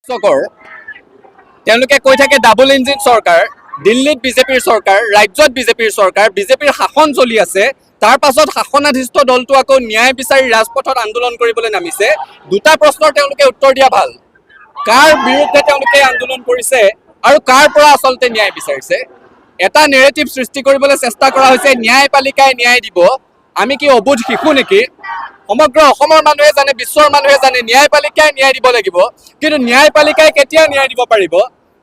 হাস্যকৰ। তেওঁলোকে কৈ থাকে ডাবল ইঞ্জিন চৰকাৰ, দিল্লীত বিজেপিৰ চৰকাৰ, ৰাজ্যত বিজেপিৰ চৰকাৰ, বিজেপিৰ শাসন চলি আছে। তাৰ পাছত শাসনাধিষ্ঠ দলটো আকৌ ন্যায় বিচাৰি ৰাজপথত আন্দোলন কৰিবলৈ নামিছে। দুটা প্ৰশ্নৰ তেওঁলোকে উত্তৰ দিয়া ভাল। কাৰ বিৰুদ্ধে তেওঁলোকে আন্দোলন কৰিছে আৰু কাৰ পৰা আচলতে ন্যায় বিচাৰিছে? এটা নেৰেটিভ সৃষ্টি কৰিবলৈ চেষ্টা কৰা হৈছে, ন্যায়পালিকাই ন্যায় দিব। আমি কি অবোধ শিশু নেকি? সমগ্ৰ অসমৰ মানুহে জানে, বিশ্বৰ মানুহে জানে, ন্যায়পালিকাই ন্যায় দিব লাগিব। কিন্তু ন্যায়পালিকাই কেতিয়া ন্যায় দিব পাৰিব?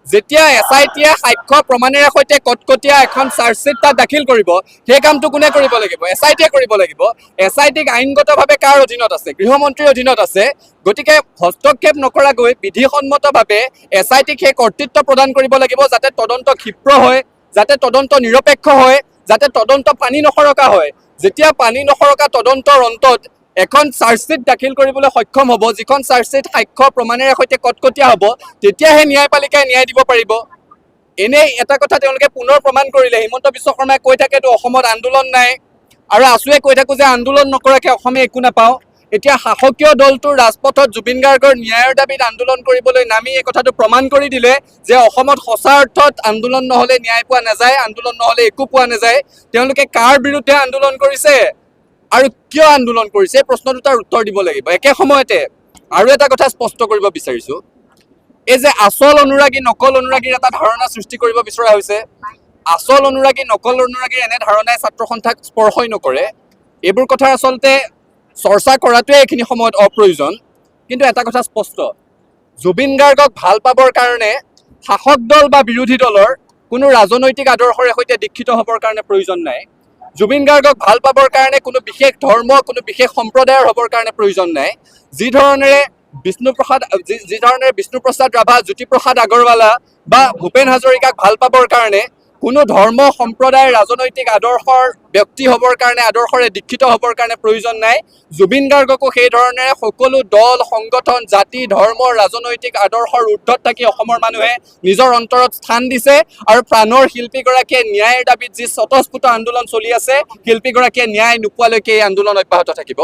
যেতিয়া এছআইটিয়ে সাক্ষ্য প্ৰমাণেৰে সৈতে কটকটীয়া এখন চাৰ্জশ্বীট তাত দাখিল কৰিব। সেই কামটো কোনে কৰিব লাগিব? এছআইটিয়ে কৰিব লাগিব। এছআইটিক আইনগতভাৱে কাৰ অধীনত আছে? গৃহমন্ত্ৰীৰ অধীনত আছে। গতিকে হস্তক্ষেপ নকৰাকৈ বিধিসন্মতভাৱে এছআইটিক সেই কৰ্তৃত্ব প্ৰদান কৰিব লাগিব, যাতে তদন্ত ক্ষিপ্ৰ হয়, যাতে তদন্ত নিৰপেক্ষ হয়, যাতে তদন্ত পানী নসৰকা হয়। যেতিয়া পানী নসৰকা তদন্তৰ অন্তত এখন চাৰ্জশ্বীট দাখিল কৰিবলৈ সক্ষম হ'ব, যিখন চাৰ্জশ্বীট সাক্ষ্য প্ৰমাণেৰে সৈতে কটকটীয়া হ'ব, তেতিয়াহে ন্যায়পালিকাই ন্যায় দিব পাৰিব। এনেই এটা কথা তেওঁলোকে পুনৰ প্ৰমাণ কৰিলে। হিমন্ত বিশ্ব শৰ্মাই কৈ থাকেতো অসমত আন্দোলন নাই আৰু আছুৱে কৈ থাকো যে আন্দোলন নকৰাকে অসমে একো নাপাওঁ। এতিয়া শাসকীয় দলটোৰ ৰাজপথত জুবিন গাৰ্গৰ ন্যায়ৰ দাবীত আন্দোলন কৰিবলৈ নামি এই কথাটো প্ৰমাণ কৰি দিলে যে অসমত সঁচা অৰ্থত আন্দোলন নহ'লে ন্যায় পোৱা নাযায়, আন্দোলন নহ'লে একো পোৱা নাযায়। তেওঁলোকে কাৰ বিৰুদ্ধে আন্দোলন কৰিছে আৰু কিয় আন্দোলন কৰিছে, এই প্ৰশ্ন দুটাৰ উত্তৰ দিব লাগিব। একে সময়তে আৰু এটা কথা স্পষ্ট কৰিব বিচাৰিছো, এই যে আচল অনুৰাগী, নকল অনুৰাগীৰ এটা ধাৰণা সৃষ্টি কৰিব বিচৰা হৈছে, আচল অনুৰাগী, নকল অনুৰাগীৰ এনে ধাৰণাই ছাত্ৰ সন্থাক স্পৰ্শই নকৰে। এইবোৰ কথা আচলতে চৰ্চা কৰাটোৱে এইখিনি সময়ত অপ্ৰয়োজন। কিন্তু এটা কথা স্পষ্ট, জুবিন গাৰ্গক ভাল পাবৰ কাৰণে শাসক দল বা বিৰোধী দলৰ কোনো ৰাজনৈতিক আদৰ্শৰে সৈতে দীক্ষিত হ'বৰ কাৰণে প্ৰয়োজন নাই। জুবিন গাৰ্গক ভাল পাবৰ কাৰণে কোনো বিশেষ ধৰ্ম, কোনো বিশেষ সম্প্ৰদায়ৰ হ'বৰ কাৰণে প্ৰয়োজন নাই। যি ধৰণেৰে বিষ্ণুপ্ৰসাদ ৰাভা, জ্যোতিপ্ৰসাদ আগৰৱালা বা ভূপেন হাজৰিকাক ভাল পাবৰ কাৰণে কোনো ধৰ্ম, সম্প্ৰদায়, ৰাজনৈতিক আদৰ্শৰ ব্যক্তি হ'বৰ কাৰণে, আদৰ্শৰে দীক্ষিত হ'বৰ কাৰণে প্ৰয়োজন নাই, জুবিন গাৰ্গকো সেই ধৰণেৰে সকলো দল, সংগঠন, জাতি, ধৰ্ম, ৰাজনৈতিক আদৰ্শৰ ঊৰ্ধত থাকি অসমৰ মানুহে নিজৰ অন্তৰত স্থান দিছে। আৰু প্ৰাণৰ শিল্পীগৰাকীয়ে ন্যায়ৰ দাবীত যি স্বতঃস্ফূৰ্ত আন্দোলন চলি আছে, শিল্পীগৰাকীয়ে ন্যায় নোপোৱালৈকে এই আন্দোলন অব্যাহত থাকিব।